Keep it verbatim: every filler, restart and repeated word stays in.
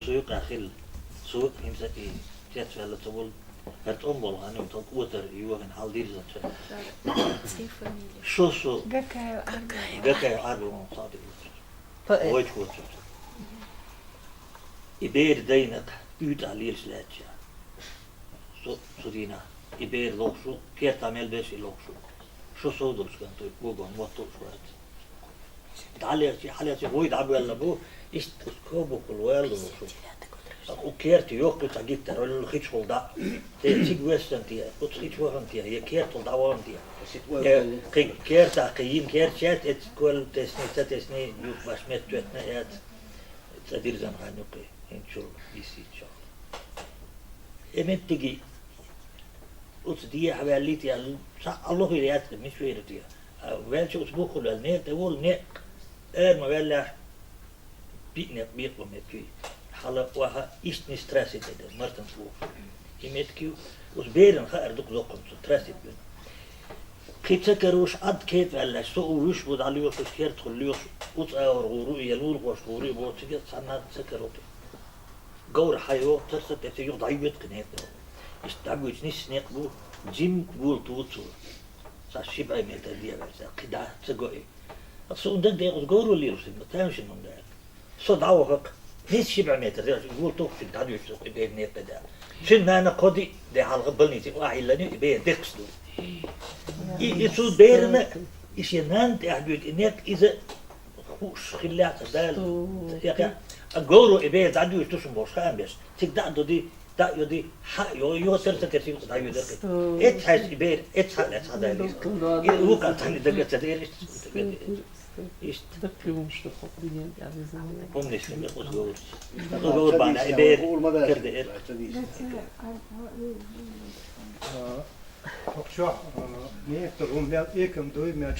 Цу юкъа хилла. Цу хӀинца и цецваьлла ца волу. ХӀара тӀом болу хан ю, тӀом отар йохина хьал дирзан ца. ЦӀе фамилия. Шо со. Гакаев Армен. Гакаев Армен, садик. Поэт. Войт хӀоцу. И бер дайна, уьйтӀа лелаш лаьттача. Со, со дийна. И бер лохушу, керта мел беш и лохушу. Шо сов долчу кӀант, вогон, мотт уш вац. ДӀалерчи, хьалерчи, вуй дӀабоьлла бу, иштта кхо буккъал ваьлла ву шу. У керта йоккхуьйту гиттара, хичхула дӀа. Те цига вессан те, кхуц хич вахана те, я кертахула дӀавахана те. Я кхин керта, кхин йин керта чаьт, эцкоьлла тесни, ца тесни, юх баш меттоьттина эц. Цӏа дирзан хан юккъе, хӀинчул йисийчо. Э меттиги, уц дехьа ваьллий те, цхьа а лохуьйла яц, мича вера те. А ваьлча уц буххула ваьлла, некъ тӀе волу, некъ эр ма ваьллехь, биъ некъ бекъа меттиг. Хьала ваха, иштта нис трассе тӀе дара, Мартан чу ву. И меттиги, уц беран хаар дукха зоккхунца, трассе тӀе. Кхин ца каруш, Ӏад кепа аьллаш, со у вуьш бу дӀалоьхуш, кертахула лоьхуш, уц агӀор гӀур ву, я лулахошка гӀур ву, боху цига цхьанна ца каро те. Говра хьайо, тарса тӀе ца юха дӀайоьду кхин некъ. Иштта дӀабуьйцу нисса некъ бу, жим гула ту цо. Ца ши бӀе метр дегӀ ваьлла, кхин дӀа ца го и. Аса унда декъаза говро лелаш хилла, тайна шин унда. Со дӀавахара, нийса ши бӀе метр, гул тухучуьнга дӀадуьйцуш, и бер некъа тӀе даьлла. Шин нана кхо ди де хьалха больнице охьайиллина, и бер декхаш ду. И, и цу берана, и шен нана тӀехь дуьйцу, и некъ иза хууш хиллехь а, Дала, яхъян, а говро и бер дӀадуьйцуш ду шун бохуш, хаам беш. Цига дӀа а доди, дӀа а йоди, хьа а йо, йо, тера ца тера, цига дӀа а йоьдара. Эцхьайца и бер, эцхьа а лаьцхьа даьлла. И вукхар тани дага ца дера, иштта. Иштта. Даккхий хӀумнаш ду хӀокху динан тӀехь веза. ХӀумнаш ду, оцу говраш. Оцу говр бахьана и бер кара деара. А, хӀокху чохь, а, некъа тӀе хӀума мел экам дуй, мел